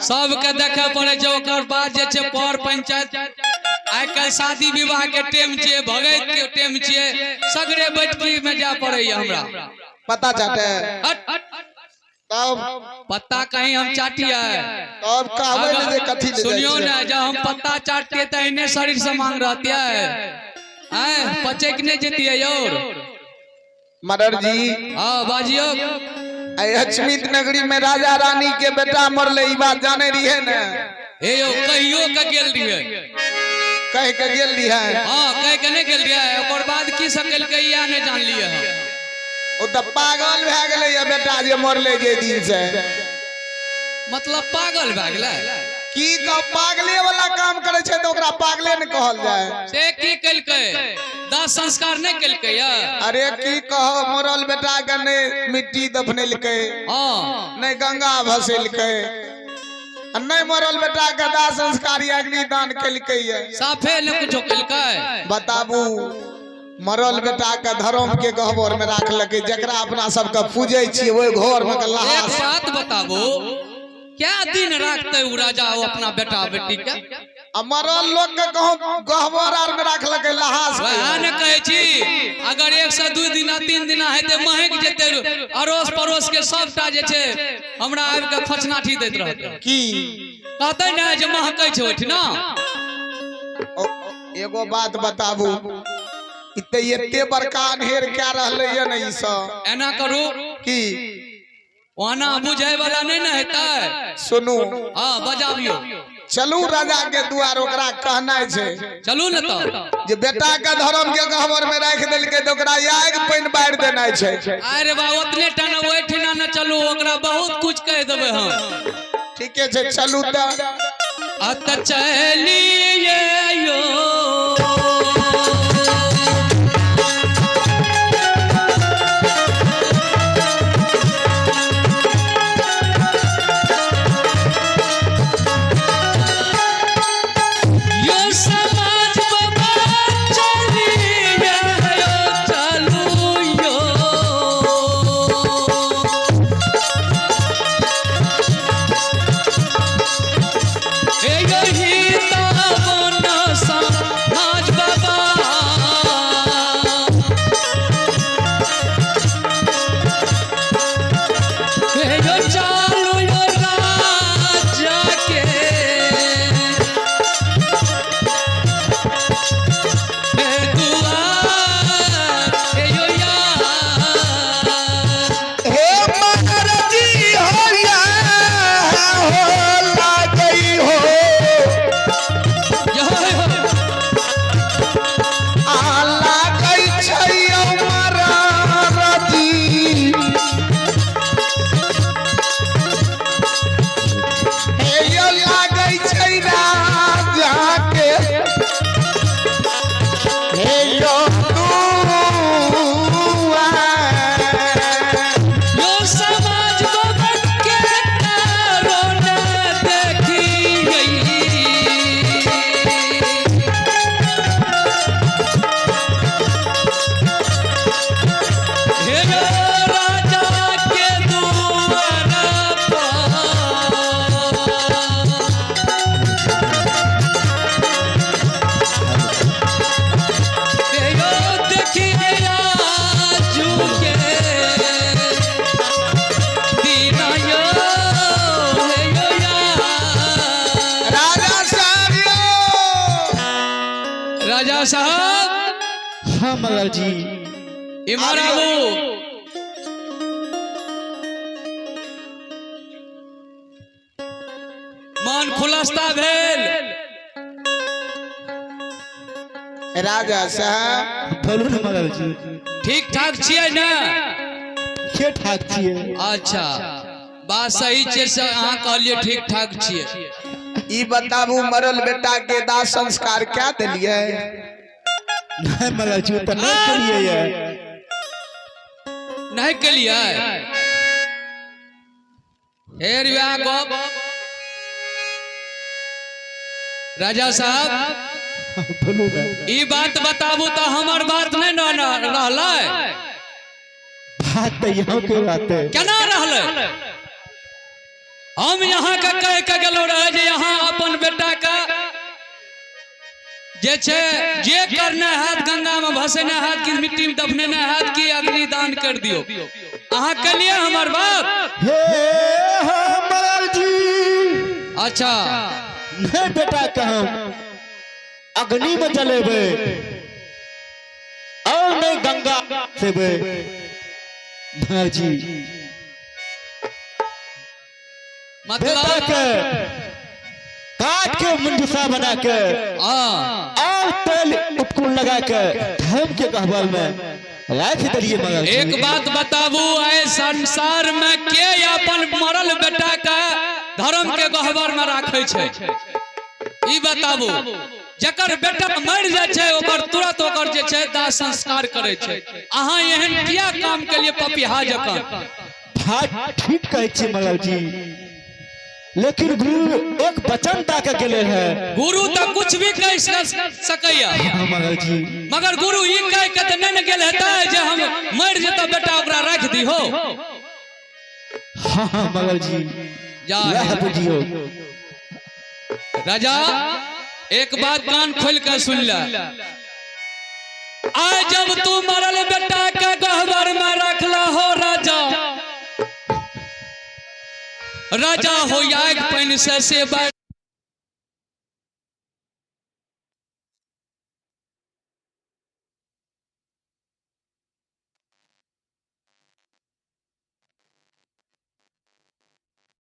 सबके देखे पड़े छै। ओकर बाद जे छै पर पंचायत, आइ काल्हि शादी विवाह के टेम छियै, भगैत के टेम छियै, सगरे बैठकी में जाय पड़ैया हमरा। पता चाटे? हट। तब? पत्ता कहीं हम चाटियै? तब कहबै ने जे कथी ले जाइ सुनियो छियै? ने, जब हम पत्ता चाटतियै तऽ एहने शरीर से मांग रहतियै, आँय पचैक नहि जैतियै और। मदर जी। हाँ, बाजियौ। आई अचमित नगरी में राजा रानी के बेटा मरले, ई बात जाने रहिए ने? हे यौ, कहियो के गेल रहियै। कह के गेल रहिए? हाँ, कह के नहि गेल रहियै। ओकर बाद की सब केलकै इएह नहि जानलियै हम। ओ तऽ पागल भए गेलै ये बेटा जे मरले जे दिन से। मतलब पागल भए गेलै? की कह, पागले वाला काम करे छै तऽ ओकरा पागले ने कहल जाय। से की केलकै? दाह संस्कार नहि केलकै ये? अरे की कह, मरल बेटा के नहि मिट्टी दफनेलकै, नहि गंगा भसेलकै आ नहि मरल बेटा के दाह संस्कार या अग्निदान केलकै ये। साफे नहि कुछो केलकै? बताबू, मरल बेटा के धर्म के गहबर में राखलकै, जकरा अपना सबके पूजै छियै ओहि घर में के एक लहास। बात बताबू, क्या दिन राखते उ राजा ओ अपना बेटा बेटी के? आ मरल लोक के कहूँ गहबर आर में राखलकै लहास के। वएह ने कहै छी, अगर 1 से 2 दिना 3 दिना हेतै, महक जेतै, अड़ोस पड़ोस के सबटा जे छै हमरा आबि के खोचनाठी दैत रहतै। की? कहतै ने जे महकै छै ओहिठिना। एगो बात बताबू, ई तऽ एते बड़का अन्हेर कए रहलै ये ने ई सब। एना करू। की? ओना बुझै वाला नहि ने हेतै। सुनू। हाँ, बजाबियौ। चलू राजा के दुआर, ओकरा कहनाइ छै। चलू ने तऽ। जे बेटा के धर्म के गहबर में राखि देलकै तऽ ओकरा आगि पानि बारि देनाइ छै। अरे बा, ओतने टा ने, ओहिठिना ने चलू, ओकरा बहुत कुछ कहि देबै हम। ठीके छै, चलू तऽ। अत चलिए यो। यो समाज बाबा चलिए यो, चलू यो। हे यही तवन समाज बाबा। हे यो चालू यो राजा के हे दुआर, हे यो यार। हे महाराजी हो या हो लागई हो। यो हो। आ लागई छै यौ महाराजी, हे यौ लागई छै राजा के हे यौ दुआर। यो समाज बाबा के करोना देखी गई। हे यो राजा के दुआर पर। हे यो देखिए आजू के दीना यो, हे यो यार। राजा साहब यौ। राजा साहब। हाँ मगर जी। इम्हर आबू। मन खुलस्ता भेल? राजा साहब। बोलू ने मगर जी। ठीक ठाक छियै ने? ठीक ठाक छियै। अच्छा, बात सही छै से अहाँ कहलियै ठीक ठाक छियै। ई बताबू, मरल बेटा के दाह संस्कार क्या देलियै? नहीं मगर जी, ओ तऽ नहि केलियै ये। नहि केलियै? फेर वएह गप, राजा साहब। बोलू ने। ई बात बताबू तऽ हमर बात नहि न न रहलै? बात तऽ यहाँ के रहते। केना रहलै? हम यहाँ के कह के गेलो रहे जे यहाँ अपन बेटा के जे छै जे करना हैत गंगा में भसेना हैत कि मिट्टी में दफनेना हैत कि अग्निदान कर दियो। अहाँ के लिए हमर बात। हे हमर जी। अच्छा। नहीं बेटा के हम अग्नि में जलेबे और नहीं गंगा सेबे भाजी। मतलब बेटा के काट के मुंडसा बना के हाँ और तेल उपकुल लगा के धर्म के गहबर में राख दिलिए मगर एक बात बताबू, आए संसार में के अपन मरल बेटा के धर्म के गहबर में राखे छै? ई बताबू, जकर बेटा मर जाय छै ओकर तुरंत ओकर जे छै दाह संस्कार करे छै। अहाँ एहन किया काम के लिए पपिहा जकाँ? बात ठीक कहै छी मगर जी, लेकिन गुरु एक वचन दा के गेले है। गुरु तो कुछ भी कह सकैया। हाँ मगर जी, मगर गुरु ई कह के तऽ नहि ने गेल हेतै जे हम मरि जेतौ बेटा ओकरा राखि दिहो। हाँ हाँ मगर जी, जा वह बुझियो राजा, एक बात कान खोल के सुन ले। आय जब तू मरल बेटा के गहबर में रखला हो राजा, राजा हो आग पानि से सेवा